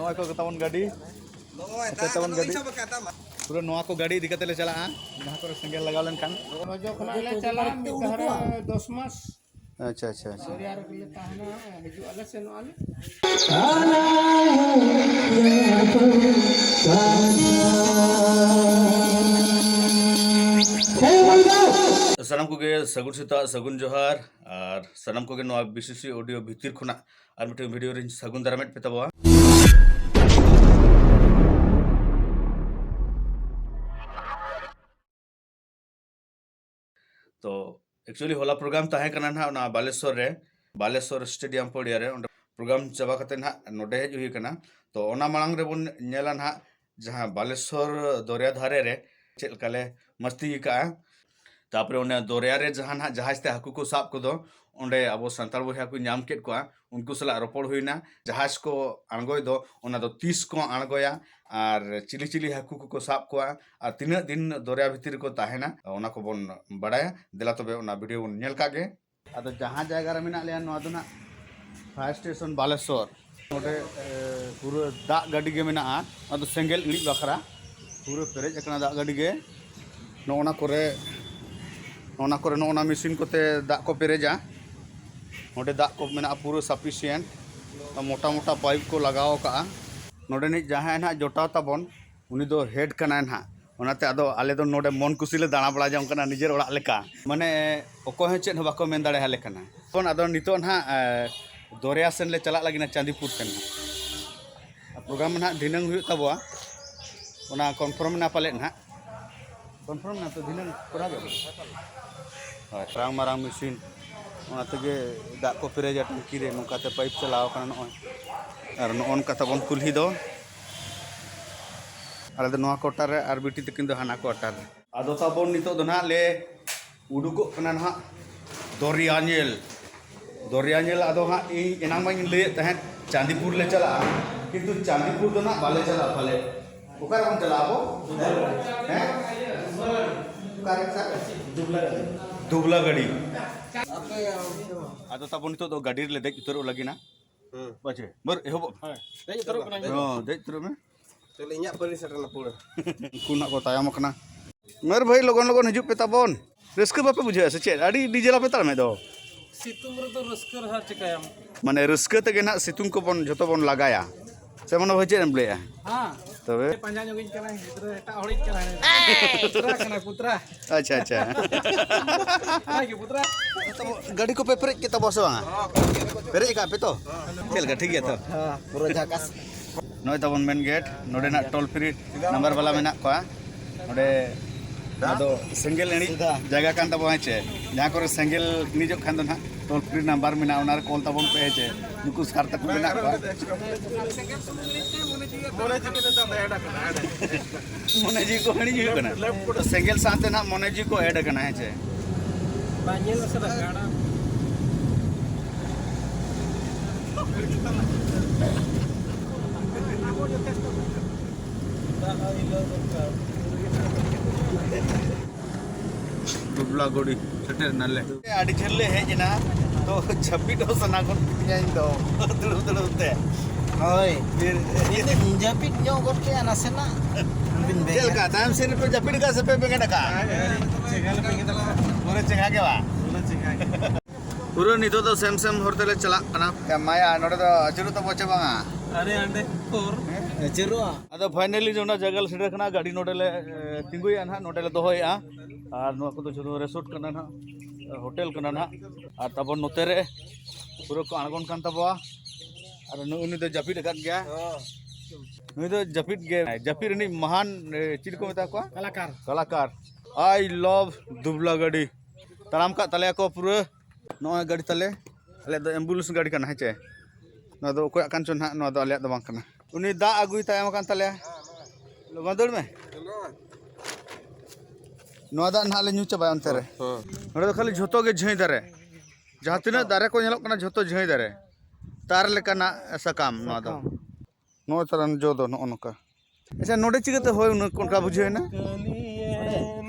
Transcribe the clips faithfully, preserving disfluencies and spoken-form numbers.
ᱱᱚᱣᱟ ᱠᱚ ᱛᱟᱵᱚᱱ ᱜᱟᱹᱰᱤ᱾ ᱱᱚᱜᱼᱚᱭ ᱟᱯᱮ ᱛᱟᱵᱚᱱ ᱜᱟᱹᱰᱤ᱾ ᱪᱟᱵᱟ ᱠᱟᱜ ᱛᱟᱢᱟ᱾ ᱯᱩᱨᱟᱹ ᱱᱚᱣᱟ ᱠᱚ ᱜᱟᱹᱰᱤ ᱤᱫᱤ ᱠᱟᱛᱮ ᱞᱮ ᱪᱟᱞᱟᱜᱼᱟ, ᱡᱟᱦᱟᱸ ᱠᱚᱨᱮ ᱥᱮᱸᱜᱮᱞ ᱞᱟᱜᱟᱣ ᱞᱮᱱᱠᱷᱟᱱ᱾ ᱨᱚᱡᱚ ᱠᱷᱚᱱᱟᱜ ᱞᱮ ᱪᱟᱞᱟᱜᱼᱟ, ᱢᱤᱫ ᱫᱷᱟᱨᱮ ᱫᱚᱥ ᱢᱟᱥ᱾ ᱟᱪᱪᱷᱟ, ᱟᱪᱪᱷᱟ, ᱟᱪᱪᱷᱟ᱾ ᱫᱚᱨᱭᱟ ᱨᱮᱜᱮ ᱞᱮ ᱛᱟᱦᱮᱱᱟ, ᱦᱤᱡᱩᱜ ᱟᱞᱮ, ᱥᱮᱱᱚᱜ ᱟᱞᱮ᱾ ᱥᱟᱱᱟᱢ ᱠᱚᱜᱮ ᱥᱟᱹᱜᱩᱱ ᱥᱮᱛᱟᱜ, ᱥᱟᱹᱜᱩᱱ ᱡᱚᱦᱟᱨ, ᱟᱨ ᱥᱟᱱᱟᱢ ᱠᱚᱜᱮ ᱱᱚᱣᱟ ᱵᱤᱥᱤᱥᱤ ᱚᱰᱤᱭᱳ ᱵᱷᱤᱛᱤᱨ ᱠᱷᱚᱱᱟᱜ ᱟᱨ ᱢᱤᱫᱴᱮᱱ ᱵᱷᱤᱰᱤᱭᱳ ᱨᱤᱧ ᱥᱟᱹᱜᱩᱱ ᱫᱟᱨᱟᱢᱮᱫ ᱯᱮ ᱛᱟᱵᱚᱣᱟ᱾ ᱛᱚ, actually ᱦᱚᱞᱟ ᱯᱨᱳᱜᱨᱟᱢ ᱛᱟᱦᱮᱸ ᱠᱟᱱᱟ ᱱᱟᱦᱟᱜ ᱚᱱᱟ ᱵᱟᱞᱮᱥᱚᱨ ᱨᱮ, ᱵᱟᱞᱮᱥᱚᱨ ᱥᱴᱮᱰᱤᱭᱟᱢ ᱯᱚᱲᱤᱭᱟ ᱨᱮ, ᱚᱸᱰᱮ ᱯᱨᱳᱜᱨᱟᱢ ᱪᱟᱵᱟ ᱠᱟᱛᱮ ᱱᱟᱦᱟᱜ ᱱᱚᱰᱮ ᱦᱮᱡ ᱦᱩᱭ ᱠᱟᱱᱟ᱾ ᱛᱚ, ᱚᱱᱟ ᱢᱟᱲᱟᱝ ᱨᱮᱵᱚᱱ ᱧᱮᱞᱟ ᱱᱟᱦᱟᱜ ᱡᱟᱦᱟᱸ ᱵᱟᱞᱮᱥᱚᱨ ᱫᱚᱨᱭᱟ ᱫᱷᱟᱨᱮ ᱨᱮ ᱪᱮᱫ ᱞᱮᱠᱟ ᱞᱮ ᱢᱟᱥᱛᱤ ᱟᱠᱟᱜᱼᱟ᱾ ᱛᱟᱯᱚᱨᱮ ᱚᱱᱮ ᱫᱚᱨᱭᱟ ᱨᱮ ᱡᱟᱦᱟᱸ ᱱᱟᱦᱟᱜ ᱡᱟᱦᱟᱡᱽ ᱛᱮ ᱦᱟᱹᱠᱩ ᱠᱚ ᱥᱟᱵ ᱠᱚᱫᱚ, ᱚᱸᱰᱮ ᱟᱵᱚ ᱥᱟᱱᱛᱟᱲ ᱵᱚᱭᱦᱟ ᱠᱚ ᱧᱟᱢ ᱠᱮᱫ ᱠᱚᱣᱟ, ᱩᱱᱠᱩ ᱥᱟᱞᱟᱜ ᱨᱚᱯᱚᱲ ᱦᱩᱭᱱᱟ᱾ ᱡᱟᱦᱟᱡᱽ ᱠᱚ ᱟᱬᱜᱚᱭ ᱫᱚ, ᱚᱱᱟ ᱫᱚ ᱛᱤᱥ ᱠᱚ ᱟᱬᱜᱚᱭᱟ ᱟᱨ ᱪᱤᱞᱤ ᱪᱤᱞᱤ ᱦᱟᱹᱠᱩ ᱠᱚᱠᱚ ᱥᱟᱵ ᱠᱚᱣᱟ ᱟᱨ ᱛᱤᱱᱟᱹᱜ ᱫᱤᱱ ᱫᱚᱨᱭᱟ ᱵᱷᱤᱛᱤᱨ ᱨᱮᱠᱚ ᱛᱟᱦᱮᱱᱟ, ᱚᱱᱟ ᱠᱚᱵᱚᱱ ᱵᱟᱲᱟᱭᱟ᱾ ᱫᱮᱞᱟ ᱛᱚᱵᱮ ᱚᱱᱟ ᱵᱷᱤᱰᱤᱭᱳ ᱵᱚᱱ ᱧᱮᱞ ᱠᱟᱜ ᱜᱮ᱾ ᱟᱫᱚ ᱡᱟᱦᱟᱸ ᱡᱟᱭᱜᱟ ᱨᱮ ᱢᱮᱱᱟᱜ ᱞᱮᱭᱟ, ᱱᱚᱣᱟ ᱫᱚ ᱱᱟᱜ ᱯᱷᱟᱭᱟᱨ ᱥᱴᱮᱥᱚᱱ ᱵᱟᱞᱮᱥᱚᱨ᱾ ᱱᱚᱰᱮ, ᱮ, ᱯᱩᱨᱟᱹ ᱫᱟᱜ ᱜᱟᱹᱰᱤ ᱜᱮ ᱢᱮᱱᱟᱜᱼᱟ᱾ ᱱᱚᱣᱟ ᱫᱚ ᱥᱮᱸᱜᱮᱞ ᱤᱬᱤᱡ ᱵᱟᱠᱷᱨᱟ ᱯᱩᱨᱟᱹ ᱯᱮᱨᱮᱡ ᱟᱠᱟᱱᱟ ᱫᱟᱜ ᱜᱟᱹᱰᱤ ᱜᱮ᱾ ᱱᱚᱜᱼᱚ ᱱᱟ ᱠᱚᱨᱮ, ᱱᱚᱜᱼᱚ ᱱᱟ ᱠᱚᱨᱮ, ᱱᱚᱜᱼᱚ ᱱᱟ ᱢᱮᱥᱤᱱ ᱠᱚᱛᱮ ᱫᱟᱜ ᱠᱚ ᱯᱮᱨᱮᱡᱟ᱾ ᱱᱚᱰᱮ ᱫᱟᱜ ᱠᱚ ᱢᱮᱱᱟᱜᱼᱟ ᱯᱩᱨᱟᱹ ᱥᱟᱯᱷᱤᱥᱤᱭᱮᱱᱴ᱾ ᱢᱚᱴᱟ ᱢᱚᱴᱟ ᱯᱟᱭᱤᱯ ᱠᱚ ᱞᱟᱜᱟᱣ ᱟᱠᱟᱜᱼᱟ᱾ ᱱᱚᱰᱮᱱᱤᱡ ᱡᱟᱦᱟᱸᱭ ᱱᱟᱦᱟᱜ ᱡᱚᱴᱟᱣ ᱛᱟᱵᱚᱱ, ᱩᱱᱤ ᱫᱚ ᱦᱮᱰ ᱠᱟᱱᱟᱭ ᱱᱟᱦᱟᱜ᱾ ᱚᱱᱟᱛᱮ ᱟᱫᱚ ᱟᱞᱮ ᱫᱚ ᱱᱚᱰᱮ ᱢᱚᱱ ᱠᱩᱥᱤ ᱞᱮ ᱫᱟᱬᱟ ᱵᱟᱲᱟ ᱡᱚᱝ ᱠᱟᱱᱟ, ᱱᱤᱡᱮᱨ ᱚᱲᱟᱜ ᱞᱮᱠᱟ᱾ ᱢᱟᱱᱮ, ᱚᱠᱚᱭ ᱦᱚᱸ ᱪᱮᱫ ᱦᱚᱸ ᱵᱟᱠᱚ ᱢᱮᱱ ᱫᱟᱲᱮᱭᱟᱞᱮ ᱠᱟᱱᱟ᱾ ᱛᱚᱠᱷᱚᱱ ᱟᱫᱚ ᱱᱤᱛᱚᱜ ᱱᱟᱦᱟᱜ, ᱮ, ᱫᱚᱨᱭᱟ ᱥᱮᱱ ᱞᱮ ᱪᱟᱞᱟᱜ ᱞᱟᱹᱜᱤᱫ ᱱᱟᱦᱟᱜ, ᱪᱟᱸᱫᱤᱯᱩᱨ ᱥᱮᱱ ᱱᱟᱦᱟᱜ᱾ ᱟᱨ ᱯᱨᱳᱜᱨᱟᱢ ᱱᱟᱦᱟᱜ ᱫᱷᱤᱱᱟᱹᱝ ᱦᱩᱭᱩᱜ ᱛᱟᱵᱚᱣᱟ, ᱚᱱᱟ ᱠᱚᱱᱯᱷᱟᱨᱢ ᱮᱱᱟ ᱯᱟᱞᱮᱫ ᱱᱟᱦᱟᱜ᱾ ᱠᱚᱱᱯᱷᱟᱨᱢ ᱮᱱᱟ ᱛᱚ, ᱫᱷᱤᱱᱟᱹᱝ ᱠᱚᱨᱟᱣ ᱜᱮ᱾ ᱦᱳᱭ, ᱢᱟᱨᱟᱝ ᱢᱟᱨᱟᱝ ᱢᱮᱥᱤᱱ, ᱚᱱᱟ ᱛᱮᱜᱮ ᱫᱟᱜ ᱠᱚ ᱯᱮᱨᱮᱡᱟ ᱴᱮᱝᱠᱤ ᱨᱮ᱾ ᱱᱚᱝᱠᱟᱛᱮ ᱯᱟᱭᱤᱯ ᱪᱟᱞᱟᱣ ᱟᱠᱟᱱᱟ ᱱᱚᱜᱼᱚᱭ᱾ ᱟᱨ ᱱᱚᱜᱼᱚ ᱱᱚᱝᱠᱟ ᱛᱟᱵᱚᱱ ᱠᱩᱞᱦᱤ ᱫᱚ᱾ ᱟᱞᱮ ᱫᱚ ᱱᱚᱣᱟ ᱠᱚᱴᱟ ᱨᱮ ᱟᱨ ᱵᱤᱴᱤ ᱛᱟᱹᱠᱤᱱ ᱫᱚ ᱦᱟᱱᱟ ᱠᱚᱴᱟ ᱨᱮ᱾ ᱟᱫᱚ ᱛᱟᱵᱚᱱ ᱱᱤᱛᱚᱜ ᱫᱚ ᱱᱟᱦᱟᱜ ᱞᱮ ᱩᱰᱩᱠᱚᱜ ᱠᱟᱱᱟ ᱱᱟᱦᱟᱜ ᱫᱚᱨᱭᱟ ᱧᱮᱞ᱾ ᱫᱚᱨᱭᱟ ᱧᱮᱞ ᱟᱫᱚ ᱦᱟᱸᱜ ᱤᱧ ᱮᱱᱟᱝ ᱢᱟᱧ ᱞᱟᱹᱭᱮᱫ ᱛᱟᱦᱮᱸᱫ ᱪᱟᱸᱫᱤᱯᱩᱨ ᱞᱮ ᱪᱟᱞᱟᱜᱼᱟ, ᱠᱤᱱᱛᱩ ᱪᱟᱸᱫᱤᱯᱩᱨ ᱫᱚ ᱱᱟᱦᱟᱜ ᱵᱟᱞᱮ ᱪᱟᱞᱟᱜᱼᱟ ᱯᱟᱞᱮ᱾ ᱚᱠᱟ ᱨᱮᱵᱚᱱ ᱪᱟᱞᱟᱜᱼᱟ ᱟᱵᱚ? ᱦᱮᱸ? ᱚᱠᱟᱨᱮ ᱥᱟᱨ? ᱫᱩᱵᱞᱟ ᱜᱟᱹᱰᱤ᱾ ᱫᱩᱵᱞᱟ ᱜᱟᱹᱰᱤ᱾ ᱟᱫᱚ ᱛᱟᱵᱚᱱ ᱱᱤᱛᱚᱜ ᱫᱚ ᱜᱟᱹᱰᱤ ᱨᱮᱞᱮ ᱫᱮᱡ ᱩᱛᱟᱹᱨᱚᱜ ᱞᱟᱹᱜᱤᱫ ᱱᱟ᱾ ᱦᱩᱸ᱾ ᱵᱟᱪᱮ, ᱵᱟᱨ ᱮᱦᱚᱵᱚᱜ ᱢᱮ᱾ ᱦᱳᱭ᱾ ᱫᱮᱡ ᱩᱛᱟᱹᱨᱚᱜ ᱠᱟᱱᱟᱧ᱾ ᱦᱚᱸ, ᱫᱮᱡ ᱩᱛᱟᱹᱨᱚᱜ ᱢᱮ᱾ ᱪᱚᱞᱚ, ᱤᱧᱟᱹᱜ ᱯᱟᱹᱨᱤ ᱥᱮᱴᱮᱨ ᱱᱟ ᱯᱩᱨᱟᱹ᱾ ᱩᱱᱠᱩ ᱱᱟᱜ ᱠᱚ ᱛᱟᱭᱚᱢ ᱟᱠᱟᱱᱟ᱾ ᱢᱟᱹᱨ ᱵᱷᱟᱹᱭ, ᱞᱚᱜᱚᱱ ᱞᱚᱜᱚᱱ ᱦᱤᱡᱩᱜ ᱯᱮ ᱛᱟᱵᱚᱱ᱾ ᱨᱟᱹᱥᱠᱟᱹ ᱵᱟᱯᱮ ᱵᱩᱡᱷᱟᱹᱣᱟ ᱥᱮ ᱪᱮᱫ? ᱟᱹᱰᱤ ᱰᱤᱡᱮ ᱞᱟᱯᱮ ᱛᱟᱲᱟᱢᱮᱫ ᱫᱚ᱾ ᱥᱤᱛᱩᱝ ᱨᱮᱫᱚ ᱨᱟᱹᱥᱠᱟᱹ ᱨᱮᱦᱚᱸ ᱪᱤᱠᱟᱹᱭᱟᱢ? ᱢᱟᱱᱮ, ᱨᱟᱹᱥᱠᱟᱹ ᱛᱮᱜᱮ ᱱᱟᱜ ᱥᱤᱛᱩᱝ ᱠᱚᱵᱚᱱ ᱡᱚᱛᱚ ᱵᱚᱱ ᱞᱟᱜᱟᱭᱟ᱾ ᱥᱮ ᱢᱚᱱᱳ ᱵᱷᱟᱹᱭ, ᱪᱮᱫ ᱮᱢ ᱞᱟᱹᱭᱮᱜᱼᱟ? ᱦᱮᱸ᱾ ᱛᱚᱵᱮ? ᱯᱟᱸᱡᱟ ᱧᱚᱜᱤᱧ ᱠᱟᱱᱟᱭ ᱜᱤᱫᱽᱨᱟᱹ, ᱮᱴᱟᱜ ᱦᱚᱲᱤᱡ ᱠᱟᱱᱟᱭ᱾ ᱯᱩᱛᱨᱟ ᱠᱟᱱᱟᱭ, ᱯᱩᱛᱨᱟ᱾ ᱟᱪᱪᱷᱟ, ᱟᱪᱪᱷᱟ᱾ ᱚᱱᱟ ᱜᱮ ᱯᱩᱛᱨᱟ᱾ ᱜᱟᱹᱰᱤ ᱠᱚᱯᱮ ᱯᱮᱨᱮᱡ ᱠᱮᱫ ᱛᱟᱵᱚᱣᱟ ᱥᱮ ᱵᱟᱝᱟ? ᱯᱮᱨᱮᱡ ᱟᱠᱟᱫ ᱯᱮ ᱛᱚ? ᱪᱮᱫ ᱞᱮᱠᱟ, ᱴᱷᱤᱠ ᱜᱮᱭᱟ ᱛᱚ? ᱦᱮᱸ, ᱯᱩᱨᱟᱹ ᱡᱷᱟᱠᱟᱥ᱾ ᱱᱚᱜᱼᱚᱭ ᱛᱟᱵᱚᱱ ᱢᱮᱱ ᱜᱮᱴ, ᱱᱚᱰᱮᱱᱟᱜ ᱴᱳᱞ ᱯᱷᱨᱤ ᱱᱟᱢᱵᱟᱨ ᱵᱟᱞᱟ ᱢᱮᱱᱟᱜ ᱠᱚᱣᱟ᱾ ᱱᱚᱰᱮ ᱱᱚᱣᱟ ᱫᱚ ᱥᱮᱸᱜᱮᱞ ᱤᱬᱤᱡ ᱥᱤᱫᱷᱟ᱾ ᱡᱟᱭᱜᱟ ᱠᱟᱱ ᱛᱟᱵᱚᱱᱟ, ᱦᱮᱸ ᱪᱮ? ᱡᱟᱦᱟᱸ ᱠᱚᱨᱮ ᱥᱮᱸᱜᱮᱞ ᱤᱬᱤᱡᱚᱜ ᱠᱷᱟᱱ ᱫᱚ ᱱᱟᱦᱟᱜ ᱴᱳᱞ ᱯᱷᱨᱤ ᱱᱟᱢᱵᱟᱨ ᱢᱮᱱᱟᱜᱼᱟ, ᱚᱱᱟ ᱨᱮ ᱠᱚᱞ ᱛᱟᱵᱚᱱ ᱯᱮ, ᱦᱮᱸ ᱪᱮ? ᱱᱩᱠᱩ ᱥᱟᱨ ᱛᱟᱠᱚ ᱢᱮᱱᱟᱜ ᱠᱚᱣᱟ᱾ ᱢᱚᱱᱮ ᱡᱤᱣᱤ ᱠᱚ ᱦᱤᱲᱤᱧ ᱦᱩᱭᱩᱜ ᱠᱟᱱᱟ᱾ ᱥᱮᱸᱜᱮᱞ ᱥᱟᱶᱛᱮ ᱱᱟᱦᱟᱜ ᱢᱚᱱᱮ ᱡᱤᱣᱤ ᱠᱚ ᱮᱰ ᱟᱠᱟᱱᱟ, ᱦᱮᱸ ᱪᱮ? ᱵᱟᱝ ᱧᱮᱞ ᱥᱮ ᱵᱟᱝ ᱜᱟᱰᱟ? ᱫᱩᱵᱞᱟ ᱜᱚᱲᱤ ᱥᱮᱴᱮᱨ ᱱᱟᱞᱮ᱾ ᱟᱹᱰᱤ ᱡᱷᱟᱹᱞ ᱞᱮ ᱦᱮᱡ ᱮᱱᱟ, ᱛᱚ ᱡᱟᱹᱯᱤᱫ ᱦᱚᱸ ᱥᱟᱱᱟ ᱜᱚᱫ ᱠᱤᱫᱤᱧᱟ ᱤᱧ ᱫᱚ ᱫᱩᱲᱩᱵ ᱫᱩᱲᱩᱵ ᱛᱮ᱾ ᱦᱳᱭ᱾ ᱯᱷᱤᱨ ᱤᱧ ᱫᱚᱧ ᱡᱟᱹᱯᱤᱫ ᱧᱚᱜ ᱜᱚᱫ ᱠᱮᱜᱼᱟ ᱱᱟᱥᱮᱱᱟᱜ᱾ ᱪᱮᱫ ᱞᱮᱠᱟ, ᱛᱟᱭᱚᱢ ᱥᱮᱫ ᱨᱮᱯᱮ ᱡᱟᱹᱯᱤᱫ ᱟᱠᱟᱫ ᱥᱮ ᱯᱮ ᱵᱮᱸᱜᱮᱫ ᱟᱠᱟᱫ? ᱯᱩᱨᱟᱹ ᱪᱮᱸᱜᱷᱟ ᱜᱮ ᱵᱟ? ᱯᱩᱨᱟᱹ ᱱᱤᱛᱚᱜ ᱫᱚ ᱥᱮᱢ ᱥᱮᱢ ᱦᱚᱨ ᱛᱮᱞᱮ ᱪᱟᱞᱟᱜ ᱠᱟᱱᱟ᱾ ᱭᱟ ᱢᱟᱭᱟ, ᱱᱚᱰᱮ ᱫᱚ ᱟᱹᱪᱩᱨᱚᱜ ᱛᱟᱵᱚ ᱪᱮ ᱵᱟᱝᱟ? ᱟᱨᱮ ᱦᱟᱸᱰᱮ ᱦᱚᱨ᱾ ᱟᱹᱪᱩᱨᱚᱜᱼᱟ᱾ ᱟᱫᱚ finally ᱱᱚᱰᱮ ᱡᱟᱭᱜᱟ ᱞᱮ ᱥᱮᱴᱮᱨ ᱠᱟᱱᱟ, ᱜᱟᱹᱰᱤ ᱱᱚᱰᱮ ᱞᱮ, ᱮ, ᱛᱤᱸᱜᱩᱭᱮᱫᱼᱟ ᱱᱟᱦᱟᱜ, ᱱᱚᱰᱮ ᱞᱮ ᱫᱚᱦᱚᱭᱮᱫᱼᱟ᱾ ᱟᱨ ᱱᱚᱣᱟ ᱠᱚᱫᱚ ᱡᱷᱚᱛᱚ ᱨᱮᱥᱚᱨᱴ ᱠᱟᱱᱟ ᱱᱟᱦᱟᱜ, ᱦᱳᱴᱮᱞ ᱠᱟᱱᱟ ᱱᱟᱦᱟᱜ᱾ ᱟᱨ ᱛᱟᱵᱚᱱ ᱱᱚᱛᱮ ᱨᱮ ᱯᱩᱨᱟᱹ ᱠᱚ ᱟᱬᱜᱚᱱ ᱠᱟᱱ ᱛᱟᱵᱚᱣᱟ᱾ ᱟᱨ ᱱᱩᱜᱼᱩ ᱱᱩᱭ ᱫᱚ ᱡᱟᱹᱯᱤᱫ ᱟᱠᱟᱫ ᱜᱮᱭᱟ᱾ ᱱᱩᱭ ᱫᱚ ᱡᱟᱹᱯᱤᱫ ᱜᱮ, ᱡᱟᱹᱯᱤᱫ ᱨᱤᱱᱤᱡ ᱢᱚᱦᱟᱱ, ᱮ, ᱪᱤᱞᱤ ᱠᱚ ᱢᱮᱛᱟ ᱠᱚᱣᱟ? ᱠᱟᱞᱟᱠᱟᱨ᱾ ᱠᱟᱞᱟᱠᱟᱨ᱾ I love ᱫᱩᱵᱞᱟ ᱜᱟᱹᱰᱤ᱾ ᱛᱟᱲᱟᱢ ᱠᱟᱜ ᱛᱟᱞᱮᱭᱟ ᱠᱚ ᱯᱩᱨᱟᱹ᱾ ᱱᱚᱜᱼᱚᱭ ᱜᱟᱹᱰᱤ ᱛᱟᱞᱮ, ᱟᱞᱮᱭᱟᱜ ᱫᱚ ambulance ᱜᱟᱹᱰᱤ ᱠᱟᱱᱟ, ᱦᱮᱸ ᱪᱮ? ᱱᱚᱣᱟ ᱫᱚ ᱚᱠᱚᱭᱟᱜ ᱠᱟᱱ ᱪᱚ ᱱᱟᱦᱟᱜ, ᱱᱚᱣᱟ ᱫᱚ ᱟᱞᱮᱭᱟᱜ ᱫᱚ ᱵᱟᱝ ᱠᱟᱱᱟ᱾ ᱩᱱᱤ ᱫᱟᱜ ᱟᱹᱜᱩᱭ ᱛᱟᱭᱚᱢ ᱟᱠᱟᱱ ᱛᱟᱞᱮᱭᱟ᱾ ᱞᱚᱜᱚᱱ ᱫᱟᱹᱲ ᱢᱮ᱾ ᱱᱚᱣᱟ ᱫᱟᱜ ᱱᱟᱦᱟᱜ ᱞᱮ ᱧᱩ ᱪᱟᱵᱟᱭᱟ ᱚᱱᱛᱮ ᱨᱮ᱾ ᱦᱮᱸ᱾ ᱱᱚᱰᱮ ᱫᱚ ᱠᱷᱟᱹᱞᱤ ᱡᱷᱚᱛᱚ ᱜᱮ ᱡᱷᱟᱹᱭ ᱫᱟᱨᱮ᱾ ᱡᱟᱦᱟᱸ ᱛᱤᱱᱟᱹᱜ ᱫᱟᱨᱮ ᱠᱚ ᱧᱮᱞᱚᱜ ᱠᱟᱱᱟ, ᱡᱷᱚᱛᱚ ᱡᱷᱟᱹᱭ ᱫᱟᱨᱮ᱾ ᱛᱟᱨ ᱞᱮᱠᱟᱱᱟᱜ ᱥᱟᱠᱟᱢ ᱱᱚᱣᱟ ᱫᱚ᱾ ᱥᱟᱠᱟᱢ᱾ ᱱᱚᱜᱼᱚᱭ ᱛᱟᱨᱟᱱ ᱡᱚ ᱫᱚ ᱱᱚᱜᱼᱚ ᱱᱚᱝᱠᱟ᱾ ᱟᱪᱪᱷᱟ, ᱱᱚᱰᱮ ᱪᱤᱠᱟᱹᱛᱮ ᱦᱚᱭ ᱩᱱᱟᱹᱜ ᱚᱱᱠᱟ ᱵᱩᱡᱷᱟᱹᱣ ᱮᱱᱟ?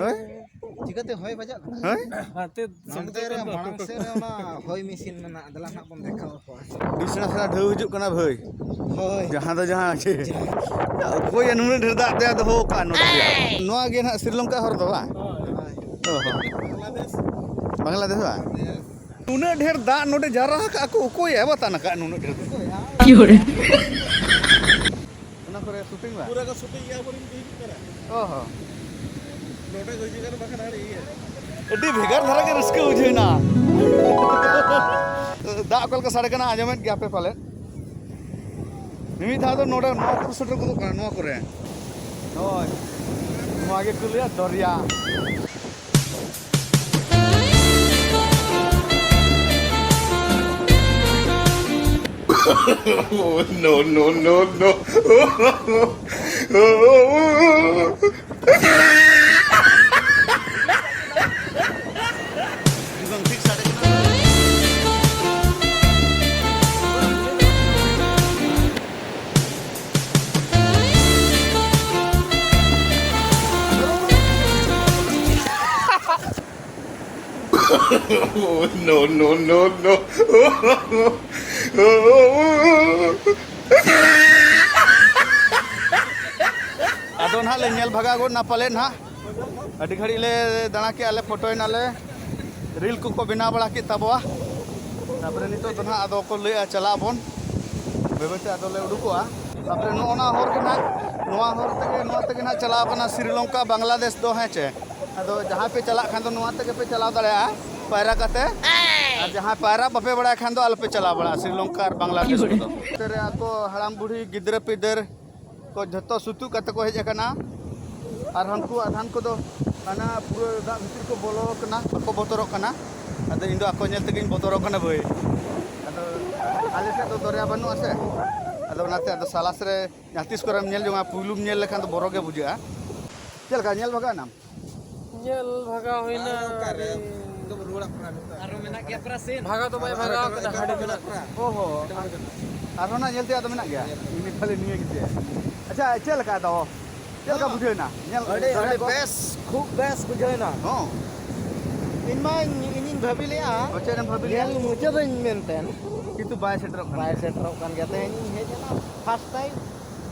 ᱦᱳᱭ? ᱪᱤᱠᱟᱹᱛᱮ ᱦᱚᱭ ᱵᱟᱡᱟᱜ ᱠᱟᱱᱟ? ᱦᱮᱸ? ᱦᱟᱱᱛᱮ ᱱᱚᱱᱛᱮ ᱨᱮ ᱢᱟᱲᱟᱝ ᱥᱮᱫ ᱨᱮ ᱚᱱᱟ ᱦᱚᱭ ᱢᱮᱥᱤᱱ ᱢᱮᱱᱟᱜᱼᱟ, ᱫᱮᱞᱟ ᱱᱟᱜ ᱵᱚᱱ ᱫᱮᱠᱷᱟᱣ ᱟᱠᱚᱣᱟ᱾ ᱟᱹᱰᱤ ᱥᱮᱬᱟ ᱥᱮᱬᱟ ᱰᱷᱮᱣ ᱦᱤᱡᱩᱜ ᱠᱟᱱᱟ ᱵᱷᱟᱹᱭ᱾ ᱦᱳᱭ᱾ ᱡᱟᱦᱟᱸ ᱫᱚ ᱡᱟᱦᱟᱸ ᱪᱮ, ᱚᱠᱚᱭ ᱱᱩᱱᱟᱹᱜ ᱰᱷᱮᱨ ᱫᱟᱜ ᱛᱮ ᱫᱚᱦᱚ ᱠᱟᱜᱼᱟ ᱱᱚᱰᱮ? ᱱᱚᱣᱟ ᱜᱮ ᱱᱟᱦᱟᱜ ᱥᱨᱤᱞᱚᱝᱠᱟ ᱦᱚᱨ ᱫᱚ ᱵᱟᱝ? ᱦᱳᱭ᱾ ᱚ ᱦᱚᱸ᱾ ᱵᱟᱝᱞᱟᱫᱮᱥ᱾ ᱵᱟᱝᱞᱟᱫᱮᱥ ᱵᱟᱝ? ᱱᱩᱱᱟᱹᱜ ᱰᱷᱮᱨ ᱫᱟᱜ ᱱᱚᱰᱮ ᱡᱟᱣᱨᱟ ᱟᱠᱟᱫ ᱠᱚ, ᱚᱠᱚᱭ ᱮ ᱵᱟᱛᱟᱱ ᱟᱠᱟᱫ ᱱᱩᱱᱟᱹᱜ ᱰᱷᱮᱨ ᱫᱚ? ᱠᱤ ᱦᱚᱲ? ᱚᱱᱟ ᱠᱚᱨᱮ ᱥᱩᱴᱤᱝ ᱵᱟᱝ? ᱯᱩᱨᱟᱹ ᱠᱚ ᱥᱩᱴᱤᱝ ᱜᱮᱭᱟ, ᱟᱵᱚᱨᱮᱱ ᱠᱚ ᱦᱤᱡᱩᱜ ᱠᱟᱱᱟ᱾ ᱚ ᱦᱚᱸ᱾ ᱱᱚᱰᱮ ᱠᱚ ᱦᱤᱡᱩᱜ ᱠᱟᱱᱟ, ᱵᱟᱠᱷᱟᱱ ᱟᱹᱰᱤ ᱤᱭᱟᱹ᱾ ᱟᱹᱰᱤ ᱵᱷᱮᱜᱟᱨ ᱫᱷᱟᱨᱟ ᱜᱮ ᱨᱟᱹᱥᱠᱟᱹ ᱵᱩᱡᱷᱟᱹᱣ ᱮᱱᱟ᱾ ᱫᱟᱜ ᱚᱠᱟ ᱞᱮᱠᱟ ᱥᱟᱰᱮ ᱠᱟᱱᱟ, ᱟᱸᱡᱚᱢᱮᱫ ᱜᱮᱭᱟ ᱯᱮ ᱯᱟᱞᱮᱫ᱾ ᱢᱤᱢᱤᱫ ᱫᱷᱟᱣ ᱫᱚ ᱱᱚᱰᱮ ᱱᱚᱣᱟ ᱠᱚᱨᱮ ᱥᱮᱴᱮᱨ ᱜᱚᱫᱚᱜ ᱠᱟᱱᱟ, ᱱᱚᱣᱟ ᱠᱚᱨᱮ᱾ ᱦᱳᱭ, ᱱᱚᱣᱟ ᱜᱮᱠᱚ ᱞᱟᱹᱭᱟ ᱫᱚᱨᱭᱟ᱾ Oh, no, no, no, no. Oh, no, no, no, no. ᱟᱫᱚ ᱱᱟᱦᱟᱜ ᱞᱮ ᱧᱮᱞ ᱵᱷᱟᱜᱟᱣ ᱜᱚᱫ ᱱᱟ ᱯᱟᱞᱮ ᱱᱟᱦᱟᱜ᱾ ᱟᱹᱰᱤ ᱜᱷᱟᱹᱲᱤᱡ ᱞᱮ ᱫᱟᱬᱟ ᱠᱮᱜᱼᱟ ᱞᱮ, ᱯᱷᱳᱴᱳᱭ ᱱᱟᱞᱮ, ᱨᱤᱞ ᱠᱚᱠᱚ ᱵᱮᱱᱟᱣ ᱵᱟᱲᱟ ᱠᱮᱫ ᱛᱟᱵᱚᱣᱟ᱾ ᱛᱟᱯᱚᱨᱮ ᱱᱤᱛᱚᱜ ᱫᱚ ᱱᱟᱦᱟᱜ ᱟᱫᱚ ᱠᱚ ᱞᱟᱹᱭᱮᱜᱼᱟ ᱪᱟᱞᱟᱜ ᱟᱵᱚᱱ, ᱵᱟᱹᱭ ᱵᱟᱹᱭ ᱛᱮ ᱟᱫᱚ ᱞᱮ ᱩᱰᱩᱠᱚᱜᱼᱟ᱾ ᱛᱟᱯᱚᱨᱮ ᱱᱚᱜᱼᱚ ᱱᱟ ᱦᱚᱨ ᱜᱮ ᱱᱟᱦᱟᱜ, ᱱᱚᱣᱟ ᱦᱚᱨ ᱛᱮᱜᱮ, ᱱᱚᱣᱟ ᱛᱮᱜᱮ ᱱᱟᱦᱟᱜ ᱪᱟᱞᱟᱣ ᱠᱟᱱᱟ ᱥᱨᱤᱞᱚᱝᱠᱟ, ᱵᱟᱝᱞᱟᱫᱮᱥ ᱫᱚ, ᱦᱮᱸ ᱪᱮ? ᱟᱫᱚ ᱡᱟᱦᱟᱸᱭ ᱯᱮ ᱪᱟᱞᱟᱜ ᱠᱷᱟᱱ ᱫᱚ ᱱᱚᱣᱟ ᱛᱮᱜᱮ ᱯᱮ ᱪᱟᱞᱟᱣ ᱫᱟᱲᱮᱭᱟᱜᱼᱟ ᱯᱟᱭᱨᱟ ᱠᱟᱛᱮ, ᱟᱨ ᱡᱟᱦᱟᱸᱭ ᱯᱟᱭᱨᱟ ᱵᱟᱯᱮ ᱵᱟᱲᱟᱭ ᱠᱷᱟᱱ ᱫᱚ ᱟᱞᱚᱯᱮ ᱪᱟᱞᱟᱣ ᱵᱟᱲᱟᱜᱼᱟ ᱥᱨᱤᱞᱚᱝᱠᱟ ᱟᱨ ᱵᱟᱝᱞᱟᱫᱮᱥ ᱨᱮᱫᱚ᱾ ᱱᱚᱛᱮ ᱨᱮ ᱟᱠᱚ ᱦᱟᱲᱟᱢ ᱵᱩᱲᱦᱤ, ᱜᱤᱫᱽᱨᱟᱹ ᱯᱤᱫᱟᱹᱨ ᱠᱚ ᱡᱷᱚᱛᱚ ᱥᱩᱛᱩᱜ ᱠᱟᱛᱮ ᱠᱚ ᱦᱮᱡ ᱟᱠᱟᱱᱟ᱾ ᱟᱨ ᱦᱟᱱᱠᱩ ᱟᱫᱷᱟᱱ ᱠᱚᱫᱚ ᱦᱟᱱᱟ ᱯᱩᱨᱟᱹ ᱫᱟᱜ ᱵᱷᱤᱛᱤᱨ ᱠᱚ ᱵᱚᱞᱚ ᱟᱠᱟᱱᱟ, ᱵᱟᱠᱚ ᱵᱚᱛᱚᱨᱚᱜ ᱠᱟᱱᱟ᱾ ᱟᱫᱚ ᱤᱧ ᱫᱚ ᱟᱠᱚ ᱧᱮᱞ ᱛᱮᱜᱮᱧ ᱵᱚᱛᱚᱨᱚᱜ ᱠᱟᱱᱟ ᱵᱷᱟᱹᱭ᱾ ᱟᱫᱚ ᱟᱞᱮ ᱥᱮᱫ ᱫᱚ ᱫᱚᱨᱭᱟ ᱵᱟᱹᱱᱩᱜᱼᱟ ᱥᱮ, ᱟᱫᱚ ᱚᱱᱟᱛᱮ ᱟᱫᱚ ᱥᱟᱞᱟᱥ ᱨᱮ ᱡᱟᱦᱟᱸ ᱛᱤᱥ ᱠᱚᱨᱮᱢ ᱧᱮᱞ ᱡᱚᱝᱟ, ᱯᱩᱭᱞᱩᱢ ᱧᱮᱞ ᱞᱮᱠᱷᱟᱱ ᱫᱚ ᱵᱚᱨᱚ ᱜᱮ ᱵᱩᱡᱷᱟᱹᱜᱼᱟ᱾ ᱪᱮᱫ ᱞᱮᱠᱟ ᱧᱮᱞ ᱵᱷᱟᱜᱟᱣ ᱮᱱᱟᱢ? ᱧᱮᱞ ᱵᱷᱟᱜᱟᱣ ᱦᱩᱭᱱᱟ᱾ ᱟᱨᱚ ᱚᱠᱟᱨᱮ? ᱟᱹᱰᱤ ᱮᱠᱫᱚᱢ ᱨᱩᱣᱟᱹᱲ ᱟᱠᱟᱱᱟ ᱱᱤᱛᱚᱜ᱾ ᱟᱨᱦᱚᱸ ᱢᱮᱱᱟᱜ ᱜᱮᱭᱟ ᱯᱨᱟᱥᱤᱱ᱾ ᱵᱷᱟᱜᱟᱣ ᱫᱚ ᱵᱟᱭ ᱵᱷᱟᱜᱟᱣ ᱠᱟᱱᱟ, ᱦᱟᱸᱰᱮ ᱢᱮᱱᱟᱜ᱾ ᱚ ᱦᱚᱸ᱾ ᱟᱨᱦᱚᱸ ᱱᱟᱜ ᱧᱮᱞ ᱛᱮᱭᱟᱜ ᱫᱚ ᱢᱮᱱᱟᱜ ᱜᱮᱭᱟ? ᱤᱱᱟᱹ ᱠᱷᱟᱹᱞᱤ ᱱᱤᱭᱟᱹ ᱜᱮ ᱪᱮᱫ? ᱟᱪᱪᱷᱟ, ᱪᱮᱫ ᱞᱮᱠᱟ ᱫᱚ? ᱪᱮᱫ ᱞᱮᱠᱟ ᱵᱩᱡᱷᱟᱹᱣ ᱮᱱᱟ? ᱧᱮᱞ ᱟᱹᱰᱤ ᱫᱟᱲᱮ ᱟᱹᱰᱤ ᱠᱚ? ᱵᱮᱥ, ᱠᱷᱩᱵ ᱵᱮᱥ ᱵᱩᱡᱷᱟᱹᱣ ᱮᱱᱟ᱾ ᱦᱚᱸ᱾ ᱤᱧ ᱢᱟ ᱤᱧ, ᱤᱧᱤᱧ ᱵᱷᱟᱹᱵᱤ ᱞᱮᱜᱼᱟ ᱚ, ᱪᱮᱫ ᱮᱢ ᱵᱷᱟᱹᱵᱤ ᱞᱮᱜᱼᱟ? ᱧᱮᱞ ᱢᱩᱪᱟᱹᱫᱟᱹᱧ ᱢᱮᱱᱛᱮ᱾ ᱠᱤᱱᱛᱩ ᱵᱟᱭ ᱥᱮᱴᱮᱨᱚᱜ ᱠᱟᱱᱟ᱾ ᱵᱟᱭ ᱥᱮᱴᱮᱨᱚᱜ ᱠᱟᱱ ᱜᱮᱭᱟ᱾ ᱛᱮᱦᱮᱧ ᱤᱧ ᱦᱮᱡ ᱮᱱᱟ first time,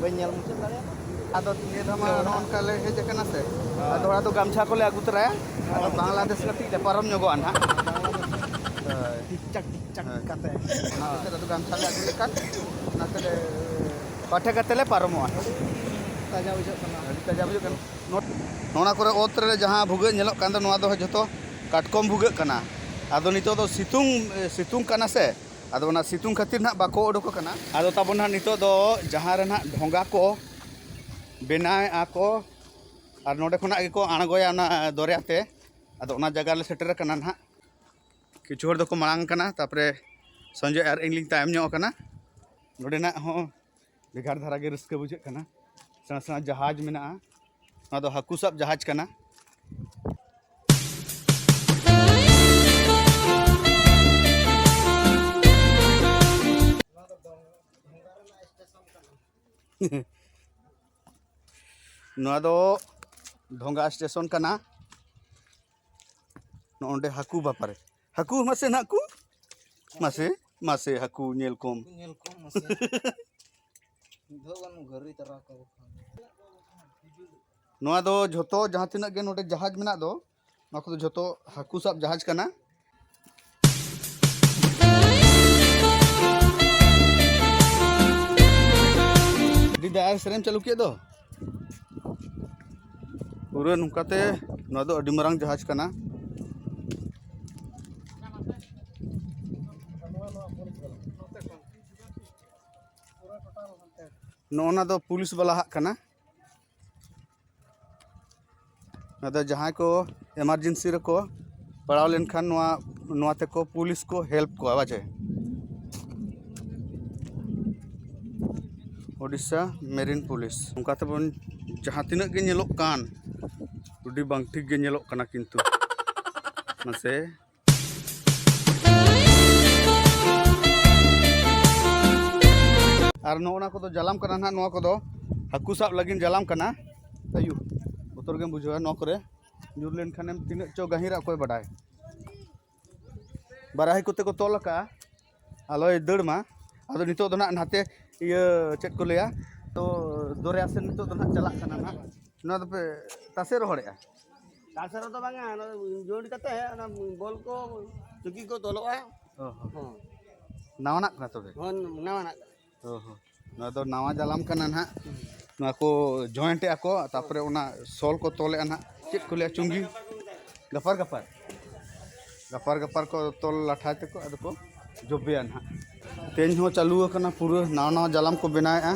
ᱵᱟᱹᱧ ᱧᱮᱞ ᱢᱩᱪᱟᱹᱫ ᱫᱟᱲᱮᱭᱟᱫᱟ᱾ ᱟᱫᱚ ᱱᱤᱭᱟᱹ ᱫᱷᱟᱣ ᱢᱟ ᱱᱚᱜᱼᱚ ᱱᱚᱝᱠᱟ ᱞᱮ ᱦᱮᱡ ᱟᱠᱟᱱᱟ ᱥᱮ, ᱦᱮᱸ᱾ ᱟᱫᱚ ᱛᱷᱚᱲᱟ ᱫᱚ ᱜᱟᱢᱪᱷᱟ ᱠᱚᱞᱮ ᱟᱹᱜᱩ ᱛᱚᱨᱟᱭᱟ᱾ ᱟᱫᱚ ᱦᱮᱸ᱾ ᱵᱟᱝᱞᱟᱫᱮᱥ ᱠᱟᱹᱴᱤᱡ ᱞᱮ ᱯᱟᱨᱚᱢ ᱧᱚᱜᱚᱜᱼᱟ ᱱᱟᱦᱟᱜ᱾ ᱦᱳᱭ᱾ ᱴᱤᱠ ᱴᱟᱠ, ᱴᱤᱠ ᱴᱟᱠ ᱦᱮᱸ᱾ ᱠᱟᱛᱮ᱾ ᱚᱱᱟ ᱦᱚᱛᱮᱡ ᱛᱮ ᱟᱫᱚ ᱜᱟᱢᱪᱷᱟ ᱞᱮ ᱟᱹᱜᱩ ᱞᱮᱠᱷᱟᱱ ᱚᱱᱟ ᱛᱮᱞᱮ ᱯᱟᱴᱷᱮ ᱠᱟᱛᱮ ᱞᱮ ᱯᱟᱨᱚᱢᱚᱜᱼᱟ᱾ ᱟᱹᱰᱤ ᱛᱟᱡᱟ ᱵᱩᱡᱷᱟᱹᱜ ᱠᱟᱱᱟ᱾ ᱟᱹᱰᱤ ᱛᱟᱡᱟ ᱵᱩᱡᱷᱟᱹᱜ ᱠᱟᱱᱟ᱾ ᱱᱚ-, ᱱᱚᱣᱟ ᱠᱚᱨᱮ ᱚᱛ ᱨᱮ ᱡᱟᱦᱟᱸ ᱵᱷᱩᱜᱟᱹᱜ ᱧᱮᱞᱚᱜ ᱠᱟᱱ ᱫᱚ, ᱱᱚᱣᱟ ᱫᱚ ᱡᱷᱚᱛᱚ ᱠᱟᱴᱠᱚᱢ ᱵᱷᱩᱜᱟᱹᱜ ᱠᱟᱱᱟ᱾ ᱟᱫᱚ ᱱᱤᱛᱚᱜ ᱫᱚ ᱥᱤᱛᱩᱝ, ᱥᱤᱛᱩᱝ ᱠᱟᱱᱟ ᱥᱮ, ᱟᱫᱚ ᱚᱱᱟ ᱥᱤᱛᱩᱝ ᱠᱷᱟᱹᱛᱤᱨ ᱱᱟᱦᱟᱜ ᱵᱟᱠᱚ ᱚᱰᱚᱠ ᱟᱠᱟᱱᱟ᱾ ᱟᱫᱚ ᱛᱟᱵᱚᱱ ᱱᱟᱦᱟᱜ ᱱᱤᱛᱚᱜ ᱫᱚ ᱡᱟᱦᱟᱸ ᱨᱮ ᱱᱟᱦᱟᱜ ᱰᱷᱚᱸᱜᱟ ᱠᱚ ᱵᱮᱱᱟᱣᱮᱫᱼᱟ ᱠᱚ, ᱟᱨ ᱱᱚᱸᱰᱮ ᱠᱷᱚᱱᱟᱜ ᱜᱮᱠᱚ ᱟᱬᱜᱚᱭᱟ ᱚᱱᱟ ᱫᱚᱨᱭᱟ ᱛᱮ᱾ ᱟᱫᱚ ᱚᱱᱟ ᱡᱟᱭᱜᱟ ᱨᱮᱞᱮ ᱥᱮᱴᱮᱨ ᱟᱠᱟᱱᱟ ᱱᱟᱦᱟᱜ᱾ ᱠᱤᱪᱷᱩ ᱦᱚᱲ ᱫᱚᱠᱚ ᱢᱟᱲᱟᱝ ᱟᱠᱟᱱᱟ, ᱛᱟᱨᱯᱚᱨᱮ ᱥᱚᱧᱡᱚᱭ ᱟᱨ ᱤᱧ ᱞᱤᱧ ᱛᱟᱭᱚᱢ ᱧᱚᱜ ᱟᱠᱟᱱᱟ᱾ ᱱᱚᱸᱰᱮᱱᱟᱜ ᱦᱚᱸ ᱵᱷᱮᱜᱟᱨ ᱫᱷᱟᱨᱟ ᱜᱮ ᱨᱟᱹᱥᱠᱟᱹ ᱵᱩᱡᱷᱟᱹᱜ ᱠᱟᱱᱟ᱾ ᱥᱮᱬᱟ ᱥᱮᱬᱟ ᱡᱟᱦᱟᱡᱽ ᱢᱮᱱᱟᱜᱼᱟ᱾ ᱱᱚᱣᱟ ᱫᱚ ᱦᱟᱹᱠᱩ ᱥᱟᱵ ᱡᱟᱦᱟᱡᱽ ᱠᱟᱱᱟ᱾ ᱱᱚᱣᱟ ᱫᱚ ᱰᱷᱚᱸᱜᱟ ᱥᱴᱮᱥᱚᱱ ᱠᱟᱱᱟ᱾ ᱱᱚᱜᱼᱚᱸᱰᱮ ᱦᱟᱹᱠᱩ ᱵᱟᱯᱟᱨᱮ, ᱦᱟᱹᱠᱩ ᱢᱟᱥᱮ ᱱᱟᱦᱟᱜ ᱠᱚ, ᱢᱟᱥᱮ, ᱢᱟᱥᱮ ᱦᱟᱹᱠᱩ ᱧᱮᱞ ᱠᱚᱢ᱾ ᱧᱮᱞ ᱠᱚᱢ ᱢᱟᱥᱮ᱾ ᱢᱤᱫ ᱫᱷᱟᱣ ᱜᱟᱱ ᱜᱟᱹᱨᱤ ᱛᱟᱨᱟ ᱠᱟᱠᱚ ᱠᱷᱟᱱ᱾ ᱱᱚᱣᱟ ᱫᱚ ᱡᱷᱚᱛᱚ ᱡᱟᱦᱟᱸ ᱛᱤᱱᱟᱹᱜ ᱜᱮ ᱱᱚᱰᱮ ᱡᱟᱦᱟᱡᱽ ᱢᱮᱱᱟᱜ ᱫᱚ, ᱱᱚᱣᱟ ᱠᱚᱫᱚ ᱡᱷᱚᱛᱚ ᱦᱟᱹᱠᱩ ᱥᱟᱵ ᱡᱟᱦᱟᱡᱽ ᱠᱟᱱᱟ᱾ ᱟᱹᱰᱤ ᱫᱟᱭᱟ ᱥᱮᱨᱮᱧ ᱪᱟᱹᱞᱩ ᱠᱮᱫ ᱫᱚ᱾ ᱯᱩᱨᱟᱹ ᱱᱚᱝᱠᱟᱛᱮ ᱱᱚᱣᱟ ᱫᱚ ᱟᱹᱰᱤ ᱢᱟᱨᱟᱝ ᱡᱟᱦᱟᱡᱽ ᱠᱟᱱᱟ᱾ ᱱᱚᱜᱼᱚ ᱱᱟ ᱫᱚ ᱯᱩᱞᱤᱥ ᱵᱟᱞᱟ ᱦᱟᱜ ᱠᱟᱱᱟ᱾ ᱟᱫᱚ ᱡᱟᱦᱟᱸᱭ ᱠᱚ emergency ᱨᱮᱠᱚ ᱯᱟᱲᱟᱣ ᱞᱮᱱᱠᱷᱟᱱ ᱱᱚᱣᱟ, ᱱᱚᱣᱟ ᱛᱮᱠᱚ ᱯᱩᱞᱤᱥ ᱠᱚ help ᱠᱚᱣᱟ, ᱵᱟᱪᱮ? ᱳᱰᱤᱥᱟ ᱢᱮᱨᱤᱱ ᱯᱩᱞᱤᱥ᱾ ᱚᱱᱠᱟ ᱛᱮᱵᱚᱱ ᱡᱟᱦᱟᱸ ᱛᱤᱱᱟᱹᱜ ᱜᱮ ᱧᱮᱞᱚᱜ ᱠᱟᱱ, ᱟᱹᱰᱤ ᱵᱟᱝ ᱴᱷᱤᱠ ᱜᱮ ᱧᱮᱞᱚᱜ ᱠᱟᱱᱟ ᱠᱤᱱᱛᱩ᱾ ᱢᱟᱥᱮ᱾ ᱟᱨ ᱱᱚᱜᱼᱚ ᱱᱟ ᱠᱚᱫᱚ ᱡᱟᱞᱟᱢ ᱠᱟᱱᱟ ᱱᱟᱦᱟᱜ, ᱱᱚᱣᱟ ᱠᱚᱫᱚ ᱦᱟᱹᱠᱩ ᱥᱟᱵ ᱞᱟᱹᱜᱤᱫ ᱡᱟᱞᱟᱢ ᱠᱟᱱᱟ᱾ ᱟᱭᱩ, ᱵᱚᱛᱚᱨ ᱜᱮᱢ ᱵᱩᱡᱷᱟᱹᱣᱟ ᱱᱚᱣᱟ ᱠᱚᱨᱮ᱾ ᱧᱩᱨ ᱞᱮᱱᱠᱷᱟᱱᱮᱢ ᱛᱤᱱᱟᱹᱜ ᱪᱚ ᱜᱟᱹᱦᱤᱨᱟ ᱚᱠᱚᱭ ᱵᱟᱰᱟᱭ᱾ ᱵᱟᱨᱟᱦᱤ ᱠᱚᱛᱮ ᱠᱚ ᱛᱚᱞ ᱟᱠᱟᱜᱼᱟ, ᱟᱞᱚᱭ ᱫᱟᱹᱲ ᱢᱟ᱾ ᱟᱫᱚ ᱱᱤᱛᱚᱜ ᱫᱚ ᱱᱟᱦᱟᱜ ᱱᱟᱛᱮ ᱤᱭᱟᱹ ᱪᱮᱫ ᱠᱚ ᱞᱟᱹᱭᱟ, ᱛᱚ ᱫᱚᱨᱭᱟ ᱥᱮᱫ ᱱᱤᱛᱚᱜ ᱫᱚ ᱱᱟᱦᱟᱜ ᱪᱟᱞᱟᱜ ᱠᱟᱱᱟ ᱱᱟᱦᱟᱜ᱾ ᱱᱚᱣᱟ ᱫᱚᱯᱮ ᱛᱟᱥᱮ ᱨᱚᱦᱚᱲᱮᱜᱼᱟ? ᱛᱟᱥᱮ ᱨᱚᱦᱚᱲ ᱫᱚ ᱵᱟᱝᱟ, ᱚᱱᱟ ᱡᱚᱭᱮᱱᱴ ᱠᱟᱛᱮ ᱚᱱᱟ ᱵᱚᱞ ᱠᱚ ᱪᱩᱠᱤ ᱠᱚ ᱛᱚᱞᱚᱜᱼᱟ᱾ ᱚ ᱦᱚᱸ᱾ ᱦᱚᱸ᱾ ᱱᱟᱣᱟᱱᱟᱜ ᱠᱟᱱᱟ ᱛᱚᱵᱮ? ᱦᱚᱸ, ᱱᱟᱣᱟᱱᱟᱜ ᱠᱟᱱᱟ᱾ ᱚ ᱦᱚᱸ᱾ ᱱᱚᱣᱟ ᱫᱚ ᱱᱟᱣᱟ ᱡᱟᱞᱟᱢ ᱠᱟᱱᱟ ᱱᱟᱦᱟᱜ᱾ ᱱᱚᱣᱟ ᱠᱚ ᱡᱚᱭᱮᱱᱴ ᱮᱜᱼᱟ ᱠᱚ, ᱛᱟᱨᱯᱚᱨᱮ ᱚᱱᱟ ᱥᱚᱞ ᱠᱚ ᱛᱚᱞᱮᱜᱼᱟ ᱱᱟᱦᱟᱜ᱾ ᱪᱮᱫ ᱠᱚ ᱞᱟᱹᱭᱟ, ᱪᱩᱝᱜᱤ? ᱜᱟᱯᱟᱨ ᱜᱟᱯᱟᱨ, ᱜᱟᱯᱟᱨ ᱜᱟᱯᱟᱨ ᱠᱚ ᱛᱚᱞ ᱞᱟᱴᱷᱟᱭ ᱛᱮᱠᱚ ᱟᱫᱚ ᱠᱚ ᱡᱚᱵᱮᱭᱟ ᱱᱟᱦᱟᱜ᱾ ᱛᱮᱦᱮᱧ ᱦᱚᱸ ᱪᱟᱹᱞᱩ ᱟᱠᱟᱱᱟ, ᱯᱩᱨᱟᱹ ᱱᱟᱣᱟ ᱱᱟᱣᱟ ᱡᱟᱞᱟᱢ ᱠᱚ ᱵᱮᱱᱟᱣᱮᱫᱼᱟ,